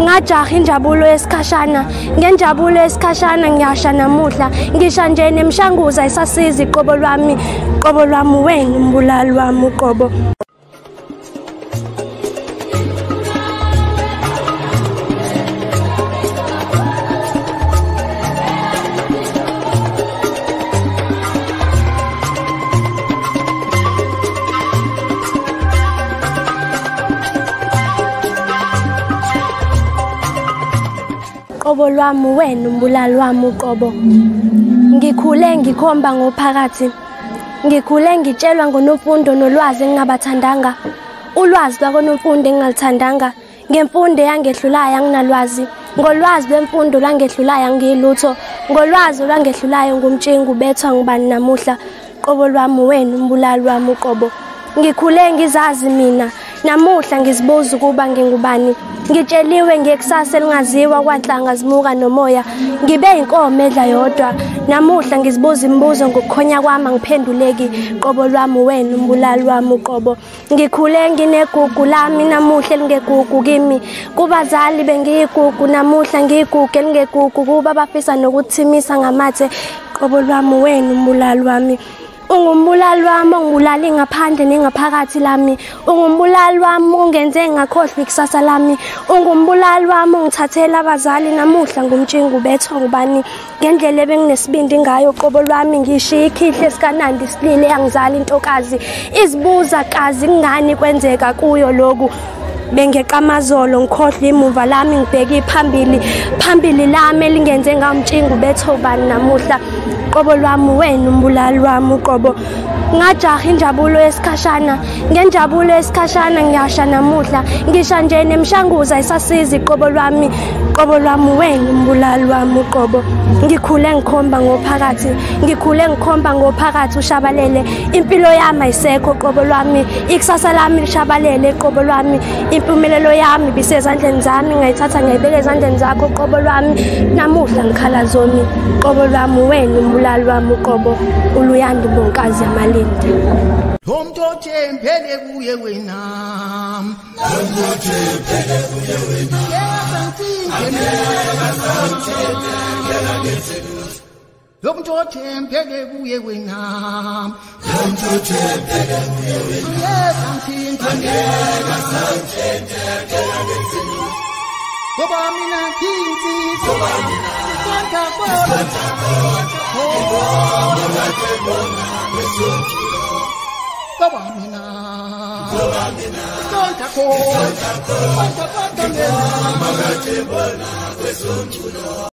Ngajaha injabulo yesikhashana, ngenjabulo yesikhashana ngiyasha namuhla. Ngisha nje nemishanguzo ayisasizi qobo lwami, qobo lwami wena umbulali wami uqobo. Qobo lwami wena umbulali wami uqobo. Ngikhule ngikhomba ngophakathi, ngikhule ngitshelwa ngonomfundo nolwazi engingabathandanga, ulwazi lwakonomfundo engingaluthandanga. Ngemfundo eyangehlulayo anginalwazi, ngolwazi lwemfundo lwangehlulayo angilutho, ngolwazi lwangehlulayo ngumtshingo ubethwa ngubani namuhla. Qobo lwami wena umbulali wami uqobo. Ngikhule ngizazi mina, namuhla ngizibuza ukuba ngingubani. Ngitsheliwe ngekusasa elingaziwa kwanhlanga zimuka nomoya. Ngibe inkomo edla yodwa, namuhla ngizibuza imibuzo ngokukhonya kwami angiphenduleki. Qobo lwami wena umbulali wami uqobo. Ngikhule nginegugu lami namuhla elingegugu kimi. Kubazali bengiyigugu namuhla ngiyigugu elingegugu kuba bafisa nokuthimisa ngamathe. Qobo lwami wena umbulali wami. Ungumbulali wami ongibulali ngaphandle nengaphakathi lami. Ungumbulali wami ongenze ngakhohlwa ikusasa lami. Ungumbulali wami ongithathela abazali namuhla ngumtshingo ubethwa ngubani. Ngendlela ebenginesibindi ngayo qobo lwami ngishiya ikhihle esikanandi silile yangizala intokazi. Izibuza kazi kungani kwenzeka kuyo lokhu. Bengeqa amazolo ngikhohlwa imuva lami ngibheke phambili, phambili lami elingenze ngamtshingo ubethwa ubani namuhla. Qobo lwami wena umbulali wami uqobo. Ngajaha injabulo yesikhashana, ngenjabulo yesikhashana ngiyasha namuhla. Ngisha nje nemishanguzo ayisasizi qobo lwami, qobo lwami wena umbulali wami uqobo. Ngikhule ngikhomba ngophakathi, ngikhule ngikhomba ngophakathi ushabalele. Impilo yami ayisekho qobo lwami, ikusasa lami lishabalele qobo lwami. Impumelelo yami ibisezandleni zami, ngayithatha ngayibeka ezandleni zakho qobo lwami. Namuhla ngikhala zomi, qobo lwami wena umbulali wami uqobo. Uluyanda ubonkazi yamalinde. Umuntu othembele kuye wena, umuntu othembele kuye wena, umuntu othembele kuye wena, umuntu othembele kuye wena, ngoba mina ngiyinsizwa, ngoba mina ngisonta khona,